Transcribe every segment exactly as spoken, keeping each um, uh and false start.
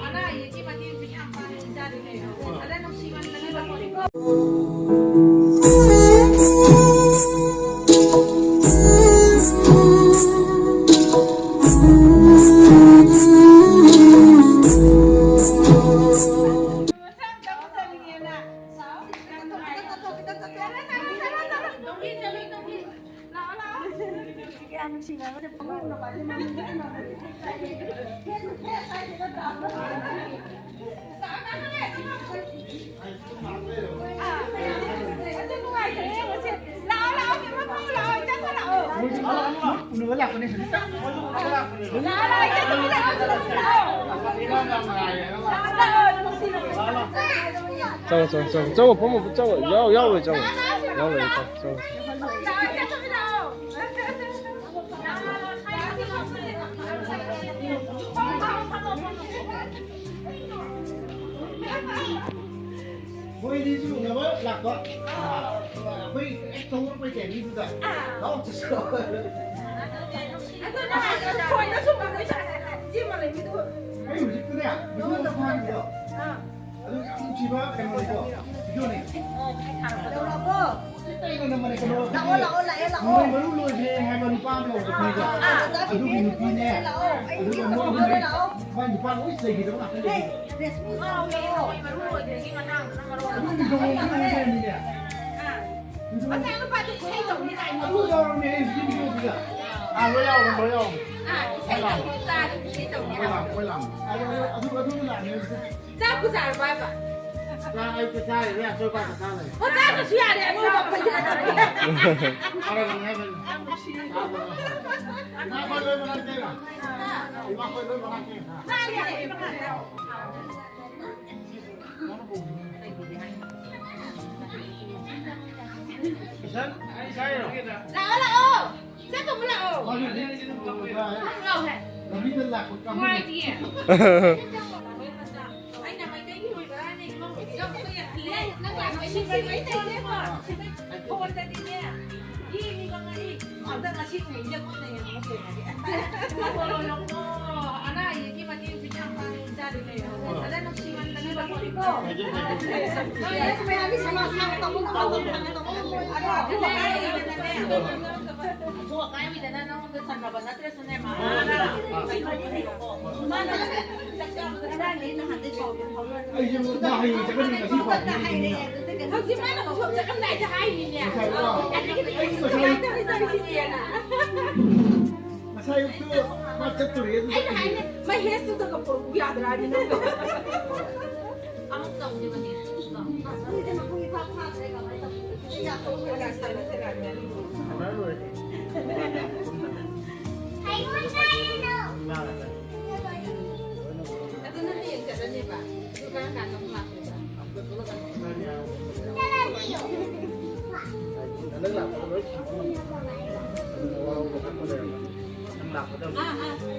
ꯑꯅꯥ ꯑꯌꯦꯛꯀꯤ ꯃꯇꯦꯡꯁꯨ ꯌꯥꯝ ꯄꯥꯡꯉꯦ ꯏꯆꯥꯗꯤ ꯀꯩꯅꯣ꯫ ꯑꯗ ꯅꯨꯡꯁꯤꯃꯟꯗꯅ ꯂꯧꯕꯅꯤꯀꯣ꯫ ꯆꯪꯉꯣ, ꯆꯪꯉꯣ, ꯆꯪꯉꯣ, ꯆꯪꯉꯣ, ꯐꯝꯃꯣ, ꯆꯪꯉꯣ, ꯌꯥꯎ-, ꯌꯥꯎꯔꯣꯏ, ꯆꯪꯉꯣ, ꯌꯥꯎꯔꯣꯏ, ꯆꯪꯉꯣ, ꯆꯪꯉꯣ꯫ ꯃꯣꯏ ꯑꯅꯤꯁꯨ ꯎꯅꯕ ꯂꯥꯛꯄ꯫ ꯑꯩꯈꯣꯏ ꯍꯦꯛ ꯊꯣꯛꯂꯛꯄꯩ ꯇꯥꯏꯃꯤꯡꯗꯨꯗ꯫ ꯂꯥꯛꯑꯣ, ꯆꯠꯁꯤ ꯂꯥꯛꯑꯣ꯫ ꯑꯩ ꯍꯧꯖꯤꯛꯇꯅꯦ, ꯚꯤꯗꯤꯑꯣ ꯊꯥꯔꯤꯗꯣ꯫ ꯑꯗꯨ ꯌꯥꯝ ꯅꯨꯡꯁꯤꯕ ꯀꯩꯅꯣꯅꯤꯀꯣ, ꯚꯤꯗꯤꯑꯣꯅꯤ꯫ ꯂꯥꯛꯑꯣ, ꯂꯥꯛꯑꯣ, ꯂꯥꯛꯑꯦ, ꯂꯥꯛꯑꯣ꯫ ꯅꯣꯡꯃꯩ ꯃꯔꯨ ꯂꯣꯏꯈ꯭ꯔꯦ ꯍꯥꯏꯕ ꯅꯨꯄꯥ ꯑꯃ ꯂꯩꯍꯧꯕꯗꯣ ꯈꯪꯉꯤꯀꯣ? ꯑꯗꯨꯒꯤ ꯅꯨꯄꯤꯅꯦ꯫ ꯂꯥꯛꯑꯣ, ꯑꯩ ꯑꯗꯨꯒ ꯃꯣꯏ ꯂꯥꯛꯑꯣ꯫ ꯃꯥꯏ ꯅꯨꯄꯥ ꯂꯣꯏ ꯆꯩꯈꯤꯗꯕ ꯉꯥꯛꯇꯅꯦ꯫ ꯔꯦꯁꯃꯤ ꯁꯥꯎꯔꯦ꯫ ꯑꯗꯨꯒꯤ ꯅꯣꯡꯃꯩ ꯃꯔꯨ ꯂꯣꯏꯈ꯭ꯔꯦꯒꯤ ꯃꯇꯥꯡꯗꯨꯅ ꯃꯔꯣꯜ ꯑꯃ꯫ ꯑꯗꯨꯒꯤ ꯅꯣꯡꯃꯩ ꯃꯔꯨ ꯂꯣꯏꯈ꯭ꯔꯦ꯫ ꯃꯆꯥꯅꯨꯄꯥꯗꯨ ꯏꯁꯩ ꯇꯧꯅꯤ ꯀꯥꯏꯅ꯫ ꯑꯗꯨ ꯌꯥꯎꯔꯝꯃꯦ, ꯑꯩ ꯚꯤꯗꯤꯑꯣꯗꯨꯗ꯫ ꯑꯥ, ꯂꯣꯏ ꯌꯥꯎꯔꯝꯃꯦ, ꯂꯣꯏ ꯌꯥꯎꯔꯝꯃꯦ꯫ ꯑꯥ, ꯏꯁꯩ ꯇꯧꯅꯤ, ꯆꯥꯗꯤ ꯏꯁꯩ ꯇꯧꯅꯤ꯫ ꯂꯣꯏ ꯂꯥꯛꯑꯝꯃꯦ, ꯂꯣꯏ ꯂꯥꯛꯑꯝꯃꯦ꯫ ꯑꯗꯨ, ꯑꯗꯨ, ꯑꯗꯨ, ꯑꯗꯨ ꯂꯥꯛꯑꯝꯃꯦ꯫ ꯆꯥꯛꯄꯨ ꯆꯥꯔꯕ ꯍꯥꯏꯕ? ꯆꯥꯛ ꯑꯌꯨꯛꯇ ꯆꯥꯔꯦ, ꯑꯆꯣꯏ ꯑꯄꯥ ꯈꯛ ꯆꯥ ꯂꯩꯔꯦ꯫ ꯑꯣ, ꯆꯥꯗ꯭ꯔꯁꯨ ꯌꯥꯔꯦ, ꯑꯆꯣꯏ ꯑꯄꯥ ꯄꯜꯂꯤ ꯅꯠꯇ꯭ꯔꯣ? ꯐꯔꯕꯅꯦ ꯍꯥꯏꯕꯅꯤ꯫ ꯏꯃꯥꯈꯣꯏ ꯂꯣꯏ ꯃꯅꯥꯛ ꯆꯪꯉꯦ꯫ ꯏꯃꯥꯈꯣꯏ ꯂꯣꯏ ꯃꯅꯥꯛ ꯆꯪꯉꯦ꯫ ꯆꯥꯔꯦ꯫ ꯂꯥꯛꯑꯣ, ꯂꯥꯛꯑꯣ꯫ ꯆꯠꯇꯧꯕ ꯂꯥꯛꯑꯣ꯫ ꯂꯥꯛꯑꯣ ꯍꯦ꯫ ꯂꯝꯕꯤꯗ ꯂꯥꯛꯄ ꯀꯥꯡꯕꯨ꯫ ꯅꯨꯡꯉꯥꯏꯇꯤꯌꯦ꯫ ꯑꯩꯅ ꯃꯩꯇꯩꯒꯤ ꯑꯣꯏꯕ꯭ꯔꯥꯅꯦ? ꯅꯪ ꯂꯥꯛꯑꯣ, ꯏꯁꯤꯡ ꯁꯤꯕ ꯏꯇꯩꯅꯦꯀꯣ꯫ ꯐꯣꯟꯗꯗꯤꯅꯦ, ꯌꯦꯡꯉꯤꯕ ꯉꯥꯔꯤ꯫ ꯑꯝꯇ ꯉꯁꯤ ꯅꯨꯃꯤꯠꯁꯤꯗ ꯀꯣꯟꯅ ꯌꯦꯡꯉꯨꯁꯦ ꯍꯥꯏꯗꯤ꯫ ꯑꯅꯥ ꯑꯌꯦꯛꯀꯤ ꯃꯇꯦꯡꯁꯨ ꯌꯥꯝ ꯄꯥꯡꯉꯤ ꯏꯆꯥꯗꯤ ꯂꯩꯔꯦ꯫ ꯑꯗ ꯅꯨꯡꯁꯤꯃꯟꯗꯅ ꯂꯣꯏꯔꯦ꯫ ꯅꯣꯏ ꯃꯌꯥꯝꯒꯤ ꯁꯦꯕꯥ ꯁꯥꯕ ꯇꯧꯕ ꯉꯝꯕ ꯊꯥꯡꯒ ꯇꯧꯕ ꯉꯝꯕ꯫ ꯑꯗꯣ ꯑꯗꯨ ꯑꯀꯥꯏꯕꯤꯗꯅ ꯅꯪꯉꯣꯟꯗ ꯆꯟꯅꯕ ꯅꯠꯇ꯭ꯔꯁꯨꯅꯦ, ꯃꯥꯅ ꯃꯥꯅ ꯆꯥꯛ ꯆꯥꯕꯗ ꯀꯗꯥꯏꯗꯒꯤ ꯅꯍꯥꯟꯗꯩ ꯄꯥꯎꯗꯣ ꯐꯥꯎꯅꯔꯦ꯫ ꯑꯩꯁꯨ ꯃꯥ ꯍꯌꯦꯡ ꯆꯠꯀꯅꯤ ꯉꯁꯤ ꯄꯥꯎ ꯍꯥꯏꯔꯛꯑꯦ꯫ ꯑꯗꯨꯗꯒꯤ ꯍꯧꯖꯤꯛ ꯃꯥꯅ ꯎꯁꯣꯞ ꯆꯠꯂꯝꯗꯥꯏꯗ ꯍꯥꯏꯔꯤꯅꯤꯅꯦ꯫ ꯉꯁꯥꯏ ꯀꯣ꯫ ꯑꯗꯒꯤꯗꯤ ꯑꯩ ꯉꯁꯥꯏ ꯀꯃꯥꯏꯅ ꯇꯧꯔꯤ ꯇꯧꯔꯤꯁꯤꯗꯤꯅ꯫ ꯉꯁꯥꯏ ꯑꯌꯨꯛꯇꯨ ꯃꯥ ꯆꯠꯇꯣꯔꯦ ꯑꯗꯨꯗ ꯑꯩꯅ ꯍꯥꯏꯅꯦ, ꯃꯍꯦꯁꯇꯨꯗꯒ ꯄꯨꯔꯛꯎ ꯌꯥꯗ꯭ꯔꯥ ꯍꯥꯏꯅ ꯅꯪꯗꯣ꯫ ꯑꯃꯨꯛ ꯇꯧꯁꯦ ꯃꯍꯦꯁꯇꯨꯁꯨ꯫ ꯑꯁ, ꯃꯤꯗꯤ ꯃꯄꯨꯡ ꯏꯐꯥ ꯐꯥꯗ꯭ꯔꯦ, ꯀꯃꯥꯏꯅ ꯇꯧꯗꯣꯏꯅꯣ? ꯁꯤꯗꯤ ꯌꯥꯊꯣꯛꯑꯒ ꯂꯣꯏꯔꯦ꯫ ꯁꯥꯟꯅꯔ ꯂꯣꯏꯔꯦ꯫ ꯀꯩꯅꯣ? ꯏꯃꯥꯒ ꯆꯠꯂꯦ꯫ ꯑꯗꯨ ꯅꯪ ꯍꯌꯦꯡ ꯆꯠꯂꯅꯦꯕ? ꯑꯗꯨ ꯀꯔꯝ ꯀꯥꯟꯗ ꯑꯃꯨꯛ ꯂꯥꯛꯇꯣꯏꯕ? ꯍꯟꯗꯛ ꯂꯥꯛꯄꯗ ꯂꯣꯏ ꯊꯤꯕ ꯉꯝꯃꯣꯏ꯫ ꯑꯗꯨꯅ ꯋꯥꯍꯧꯕ ꯈꯣꯠꯄ ꯂꯩꯔꯝꯃꯅꯤ꯫ ꯅꯪ ꯂꯥꯛꯄꯗ ꯑꯃꯨꯛ ꯑꯥ, ꯑꯥ꯫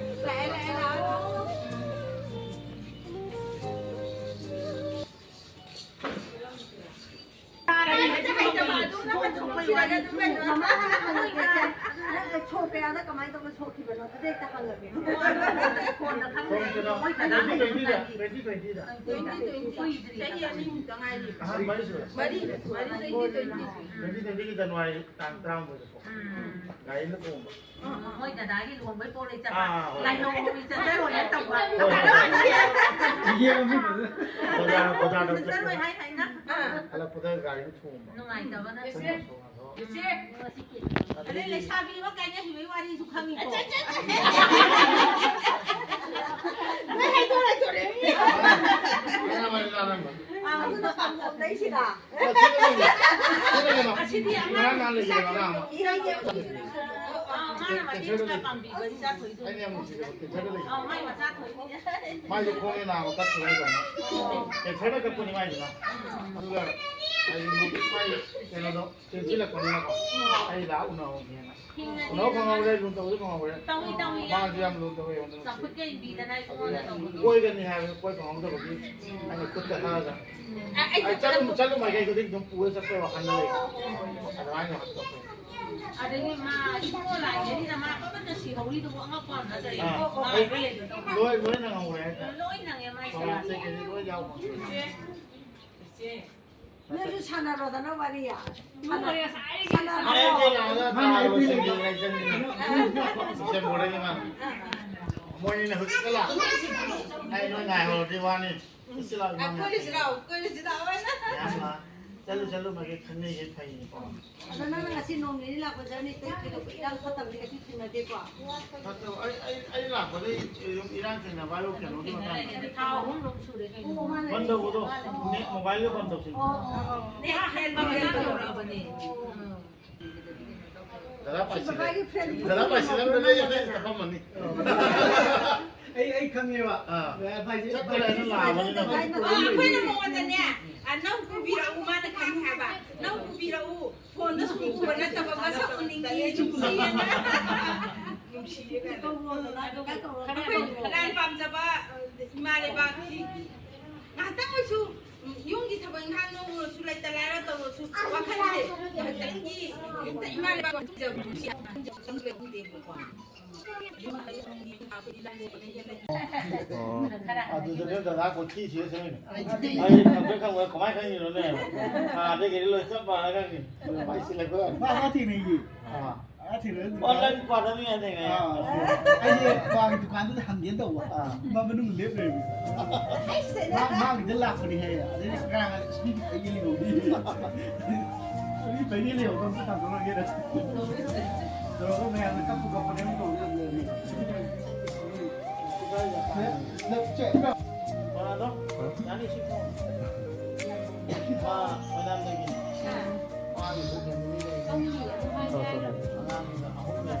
ꯂꯥꯛꯑꯦ, ꯂꯥꯛꯑꯦ, ꯂꯥꯛꯑꯦ꯫ ꯁꯣꯛ ꯀꯌꯥꯗ ꯀꯃꯥꯏꯅ ꯇꯧꯅ ꯁꯣꯛꯈꯤꯕꯅꯣ ꯑꯗꯨꯗꯤ ꯍꯦꯛꯇ ꯍꯪꯉꯒꯦ꯫ ꯐꯣꯟꯗ ꯈꯪꯗ꯭ꯔꯦ꯫ ꯇ꯭ꯋꯦꯟꯇꯤ ꯇ꯭ꯋꯦꯟꯇꯤꯗ, ꯇ꯭ꯋꯦꯟꯇꯤ ꯇ꯭ꯋꯦꯟꯇꯤꯗ꯫ Twenty twenty. ꯆꯍꯤ ꯑꯅꯤꯃꯨꯛꯇ ꯉꯥꯏꯔꯤ꯫ ꯑꯍꯥꯟꯕ ꯍꯥꯏꯁꯤꯔꯣ? ꯃꯔꯤ, ꯃꯔꯤ, ꯇ꯭ꯋꯦꯟꯇꯤ ꯇ꯭ꯋꯦꯟꯇꯤ꯫ ꯇ꯭ꯋꯦꯟꯇꯤ ꯇ꯭ꯋꯦꯟꯇꯤꯒꯤ ꯖꯅꯋꯥꯔꯤ ꯇꯥꯡ ꯇꯔꯥꯍꯨꯝꯗꯣꯏꯗ ꯄꯣꯛꯄ꯫ ꯎꯝ꯫ ꯒꯥꯔꯤꯅ ꯇꯣꯡꯕ꯫ ꯎꯝ, ꯎꯝ, ꯃꯣꯏ ꯗꯗꯥꯒꯤ ꯂꯨꯍꯣꯡꯕꯩ ꯄꯣꯠ ꯂꯩ ꯆꯠꯄ꯫ ꯑꯥ, ꯍꯣꯏ꯫ ꯂꯥꯏꯍꯧ ꯍꯧꯏ ꯆꯠꯆꯔꯣꯏꯅ ꯇꯧꯕ꯫ ꯍꯣꯏ, ꯍꯣꯏ꯫ ꯌꯦꯡꯉꯝꯃꯤ ꯐꯖꯅ꯫ ꯕꯖꯥꯔ, ꯕꯖꯥꯔꯗ ꯆꯠꯆꯔꯣꯏ ꯍꯥꯏ ꯍꯥꯏꯅ꯫ ꯑꯥ꯫ ꯍꯜꯂꯛꯄꯗ ꯒꯥꯔꯤꯗ ꯊꯣꯡꯕ꯫ ꯅꯨꯡꯉꯥꯏꯇꯕꯅ꯫ ꯏꯆꯦ, ꯏꯆꯦ꯫ ꯑꯗꯩ ꯂꯩꯁꯥꯕꯤ ꯑꯃ ꯀꯥꯏꯅꯈꯤꯕꯒꯤ ꯋꯥꯔꯤꯁꯨ ꯈꯪꯉꯤꯀꯣ꯫ ꯂꯣꯏ ꯍꯥꯏꯗꯣꯔꯛꯇꯣꯔꯦ꯫ ꯃꯌꯥꯝ ꯑꯃ ꯂꯥꯟꯅꯕ꯫ ꯑꯥ, ꯑꯗꯨꯅ ꯄꯥꯝꯕꯣꯝꯗꯩꯁꯤꯗ꯫ ꯑꯁꯤꯗꯤ ꯑꯉꯥꯡ ꯉꯔꯥꯡ ꯅꯍꯥꯟ ꯂꯩꯈꯤꯗꯕ ꯑꯉꯥꯡ ꯑꯃ꯫ ꯑꯥ, ꯃꯥꯅ ꯃꯇꯦꯡ ꯈꯔ ꯄꯥꯡꯕꯤꯕ ꯏꯆꯥ ꯊꯣꯏꯗꯣ꯫ ꯑꯩꯅ ꯌꯥꯝ ꯅꯨꯡꯁꯤꯖꯕ ꯀꯦꯟꯁꯔꯗ ꯂꯩꯈꯤꯕ꯫ ꯑꯥ, ꯃꯥꯏ ꯃꯆꯥ ꯊꯣꯏꯗꯣ꯫ ꯃꯥꯏꯗꯣ ꯈꯣꯡꯅ ꯅꯥꯕ ꯀꯛꯈꯤꯕ ꯍꯥꯏꯇꯥꯔꯦ꯫ ꯀꯦꯟꯁꯔꯅ ꯀꯛꯄꯅꯤ ꯃꯥꯏꯗꯨꯅ꯫ ꯑꯗꯨꯒ ꯑꯩ ꯃꯣꯏ ꯀꯩꯅꯣꯗꯣ ꯆꯦꯟꯁꯤꯜꯂꯛꯄꯅꯤꯅꯀꯣ, ꯑꯩ ꯂꯥꯛ ꯎꯅꯍꯧꯒꯦꯅ꯫ ꯎꯅꯕ ꯐꯪꯍꯧꯔꯦ, ꯂꯨꯅ ꯇꯧꯕꯁꯨ ꯐꯪꯍꯧꯔꯦ꯫ ꯇꯧꯏ, ꯇꯧꯏ, ꯃꯥꯁꯨ ꯌꯥꯝ ꯂꯨꯅ ꯇꯧꯋꯦ ꯑꯩꯉꯣꯟꯗ꯫ ꯆꯝꯐꯨꯠꯀ ꯏꯟꯕꯤꯗꯅ ꯑꯩꯉꯣꯟꯗ ꯇꯧꯕꯗꯣ꯫ ꯀꯣꯏꯒꯅꯤ ꯍꯥꯏꯕꯗ ꯀꯣꯏ ꯐꯪꯍꯧꯗꯕꯒꯤ ꯑꯩꯅ ꯈꯨꯠꯇ ꯊꯥꯔꯒ ꯑꯩ ꯆꯠꯂꯨ-, ꯆꯠꯂꯨ ꯃꯥꯏꯀꯩ ꯈꯨꯗꯤꯡ ꯑꯗꯨꯝ ꯄꯨꯔ ꯆꯠꯄꯩ ꯋꯥꯈꯜꯗ ꯂꯩ꯫ ꯑꯗꯨꯃꯥꯏꯅ ꯇꯧꯋꯦ꯫ ꯑꯗꯒꯤ ꯃꯥ ꯏꯁꯄꯣꯔꯠ ꯂꯥꯏꯟꯗꯅꯤꯅ ꯃꯥ ꯀꯃꯟꯅ ꯁꯤꯍꯧꯔꯤꯗꯨꯕꯨ ꯑꯉꯛꯄ ꯑꯃ ꯅꯠꯇ꯭ꯔꯦ꯫ ꯑꯥ, ꯉꯥꯏꯕ ꯂꯩꯕꯗꯣ꯫ ꯂꯣꯏ, ꯂꯣꯏ ꯅꯪꯍꯧꯔꯦ ꯍꯥꯏꯇꯥꯔꯦ꯫ ꯂꯣꯏ ꯅꯪꯉꯦ ꯃꯥꯏꯁꯦ꯫ ꯁꯣꯔꯥꯠꯇꯒꯤ ꯂꯣꯏ ꯌꯥꯎꯕ꯫ ꯏꯆꯦ, ꯏꯆꯦ꯫ ꯅꯣꯏꯁꯨ ꯁꯥꯟꯅꯔꯣꯗꯅ ꯋꯥꯔꯤ꯫ ꯁꯥꯟꯅꯔꯣ꯫ ꯃꯥ ꯍꯥꯏꯕꯗꯤ ꯃꯣꯏꯅꯤꯅ ꯍꯧꯖꯤꯛꯇ ꯂꯥꯛꯑꯣ꯫ ꯑꯩ ꯅꯣꯏ ꯉꯥꯏꯍꯧꯔꯗꯤ ꯋꯥꯅꯤ꯫ ꯁꯤ ꯂꯥꯛꯑꯣ, ꯏꯃꯥ꯫ ꯀꯣꯏꯔꯨꯁꯤ ꯂꯥꯛꯑꯣ, ꯀꯣꯏꯔꯨꯁꯤ ꯂꯥꯛꯑꯣ ꯍꯥꯏꯅ꯫ ꯌꯥꯝꯅ ꯆꯠꯂꯨ, ꯆꯠꯂꯨ, ꯃꯥꯒꯤ ꯈꯪꯅꯩꯁꯦ ꯐꯩꯅꯤꯀꯣ꯫ ꯑꯗꯣ ꯅꯪꯅ ꯉꯁꯤ ꯅꯣꯡ ꯅꯤꯅꯤ ꯂꯥꯛꯄꯁꯦ ꯅꯣꯏ ꯀꯩꯗꯧꯕ ꯏꯔꯥꯡ ꯐꯠꯇꯕꯗꯤ ꯀꯩꯁꯨ ꯊꯦꯡꯅꯗꯦꯀꯣ? ꯐꯠꯇꯕ, ꯑꯩ, ꯑꯩ, ꯑꯩ ꯂꯥꯛꯄꯗꯩ ꯑꯗꯨꯝ ꯏꯔꯥꯡ ꯊꯦꯡꯅꯕ ꯍꯥꯏꯕꯨ ꯀꯩꯅꯣꯒꯤ ꯃꯇꯥꯡꯗ꯫ ꯊꯥ ꯑꯍꯨꯝ ꯂꯣꯝ ꯁꯨꯔꯦ ꯀꯩꯅꯣ꯫ ꯑꯣ, ꯃꯥꯅꯦ꯫ ꯕꯟ ꯇꯧꯕꯗꯣ, ꯅꯦꯠ, ꯃꯣꯕꯥꯏꯜꯒ ꯕꯟ ꯇꯧꯁꯤꯟꯕꯗꯣ꯫ ꯑꯣ, ꯑꯣ, ꯑꯣ꯫ ꯅꯦꯠ, ꯅꯦꯠ ꯕꯟ ꯇꯧꯔꯛꯑꯕꯅꯦ꯫ ꯎꯝ꯫ ꯗꯗꯥ ꯄꯥꯏꯁꯤꯜꯂꯦ꯫ ꯁꯤꯐꯥꯏꯒꯤ ꯐ꯭ꯔꯦꯟ ꯗꯗꯥ ꯄꯥꯏꯁꯤꯜꯂꯝꯗ꯭ꯔꯗꯤ ꯑꯩ ꯑꯇꯩ ꯇꯞꯄꯝꯃꯅꯤ꯫ ꯑꯩ, ꯑꯩ ꯈꯪꯉꯦꯕ꯫ ꯑꯥ꯫ ꯗꯗꯥ ꯄꯥꯏꯁꯤ-, ꯆꯠꯇ꯭ꯔꯦ, ꯑꯗꯨ ꯂꯥꯛꯑꯕꯅꯤꯅ꯫ ꯑꯣ, ꯑꯩꯈꯣꯏꯅ ꯃꯉꯣꯟꯗꯅꯦ, ꯑ, "ꯅꯪ ꯄꯨꯕꯤꯔꯛꯎ", ꯃꯥꯅ ꯈꯪꯉꯦ ꯍꯥꯏꯕ꯫ "ꯅꯪ ꯄꯨꯕꯤꯔꯛꯎ, ꯐꯣꯟꯗ ꯁꯨꯝ ꯎꯕ ꯅꯠꯇꯕ ꯃꯁꯛ ꯎꯅꯤꯡꯉꯤ", ꯅꯨꯡꯁꯤꯌꯦꯅ꯫ ꯅꯨꯡꯁꯤꯌꯦ ꯀꯥꯏꯅ꯫ ꯑꯩꯈꯣꯏ ꯂꯥꯏ ꯄꯥꯝꯖꯕ, ꯑ, ꯏꯃꯥ ꯂꯩꯕꯥꯛꯁꯤ ꯉꯥꯏꯍꯥꯛꯇꯪ ꯑꯣꯏꯁꯨ ꯌꯨꯝꯒꯤ ꯊꯕꯛ ꯏꯪꯈꯥꯡ ꯅꯣꯡꯃꯁꯨ ꯂꯩꯇ ꯂꯥꯏꯔ ꯇꯧꯔꯁꯨ ꯋꯥꯈꯜꯁꯦ ꯉꯥꯏꯍꯥꯛꯇꯪꯒꯤ ꯍꯦꯛꯇ ꯏꯃꯥ ꯂꯩꯕꯥꯛ ꯅꯤꯡꯁꯤꯡꯕ ꯈꯪꯗꯦꯕꯀꯣ꯫ ꯑꯣ꯫ ꯑꯗꯨꯗꯅꯦ ꯗꯗꯥ ꯀꯣꯊꯤ ꯁꯤꯔ ꯆꯪꯉꯤꯅꯦ꯫ ꯑꯩ ꯈꯪꯄ꯭ꯔꯦꯛ ꯈꯪꯄ꯭ꯔꯦꯛ ꯀꯃꯥꯏ ꯈꯪꯉꯤꯅꯣꯅꯦ? ꯑꯥꯗꯒꯤꯗꯤ ꯂꯣꯏ ꯆꯞ ꯃꯥꯟꯅ ꯈꯪꯉꯤ꯫ ꯄꯥꯏꯁꯤꯜꯂꯛꯄ꯫ ꯃꯥ, ꯃꯥ ꯊꯦꯡꯅꯩꯌꯦ꯫ ꯑꯥ꯫ ꯑꯣꯟꯂꯥꯏꯟ ꯄꯥꯗꯕ ꯌꯥꯗꯦ ꯀꯥꯏ꯫ ꯑꯥ, ꯑꯩꯁꯦ ꯃꯥꯒꯤ ꯗꯨꯀꯥꯟꯗꯨꯗ ꯍꯪꯒꯦꯅ ꯇꯧꯕ꯫ ꯑꯥ꯫ ꯃꯥ ꯃꯅꯨꯡꯗ ꯂꯦꯞ ꯂꯩꯔꯝꯃꯤ꯫ ꯃꯥ, ꯃꯥꯒꯤꯗ ꯂꯥꯛꯄꯅꯤ ꯍꯥꯏꯌꯦ꯫ ꯑꯗꯩꯗꯤ ꯉꯔꯥꯡ ꯑꯁ ꯃꯤꯗꯤ ꯐꯩꯌꯦ ꯂꯩꯍꯧꯔꯤ꯫ ꯃꯤ ꯐꯩꯌꯦ ꯂꯩꯍꯧꯕ ꯑꯝꯇ ꯊꯥꯡꯗꯣꯛꯂꯒꯦꯅ꯫ ꯇꯧꯔꯒ ꯃꯌꯥꯝꯅ ꯀꯞꯄꯨ ꯀꯞꯄꯅꯦ ꯑꯃꯨꯛ ꯇꯧꯔꯒ ꯂꯩꯔꯝꯃꯤ꯫ ꯀꯅꯥꯅꯣ? ꯌꯥꯅꯤ ꯁꯤ ꯐꯣꯟ꯫ ꯃꯥ ꯃꯣꯏꯔꯥꯡꯗꯒꯤꯅꯤ꯫ ꯃꯥꯒꯤꯁꯨ ꯐꯦꯃꯤꯂꯤ ꯂꯩ꯫ ꯑꯉꯥꯡꯅ ꯑꯍꯨꯝ ꯂꯩ꯫